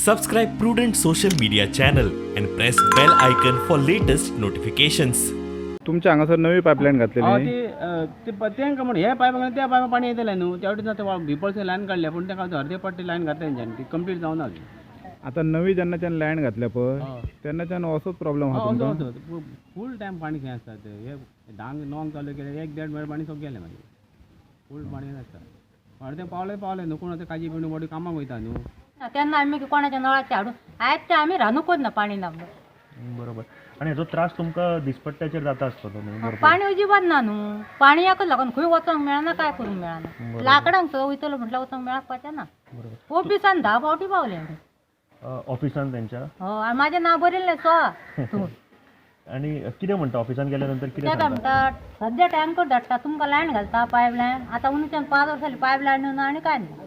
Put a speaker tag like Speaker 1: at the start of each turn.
Speaker 1: Subscribe Prudent Social Media channel and press bell icon for latest notifications.
Speaker 2: तुमच्या हांगासर नवी pipeline घातलेली
Speaker 3: हय
Speaker 2: न्ही?
Speaker 3: ती ते तेंकां म्हण हे पायप घातले त्या पायपान पाणी येतलें न्हू. त्या वटेन आतां बिपळचे लायन काडल्या, पूण तेका अर्दे पट्टे लायन घातले तेंच्यांनी, ती कंप्लीट जावना अजून.
Speaker 2: आतां नवी जेन्नाच्यान लायन घातल्या पळय तेन्नाच्यान असोच प्रॉब्लेम आहा
Speaker 3: असो
Speaker 2: तुमकां?
Speaker 3: असो फूल टायम पाणी खंय आसता ते. हे धांक णवांक चालू केलें, एक देड म्हळ्यार पाणी सगळें गेलें. मागीर फूल पाणी आसता. अर्दें पावलें पावलें न्हू. कोण आतां काजी बिणू मोठी कामाक वयता न्हू.
Speaker 4: तेन्ना आमी कोणाच्या नळाचे हाडून आयज ते आमी रांदूकच ना, पाणी ना म्हणून.
Speaker 5: बरोबर. आनी हेचो त्रास तुमकां दिसपट्ट्याचेर जाता आसतलो न्हू भरपूर?
Speaker 4: पाणी अजिबात ना न्हू. पाणयाकच लागून खंय वचोंक मेळना, काय करूंक मेळना. लाकडांक सुद्दां वयतलो म्हटल्यार वचोंक मेळपाचें ना. ऑफिसान 10 फावटी पावले आमी.
Speaker 5: ऑफिसान तेंच्या?
Speaker 4: हय, आनी म्हाजें नांव बरयल्लें स्वा तूं.
Speaker 5: आनी कितें म्हणटा ऑफिसान गेल्या नंतर कितें
Speaker 4: ते काय
Speaker 5: सांगता?
Speaker 4: म्हणटा, सद्या टँकर धाडटा तुमकां, लायन घालता पायप लायन. आतां उनच्यान 5 वर्सां जालीं पायप लायन ना आनी काय ना.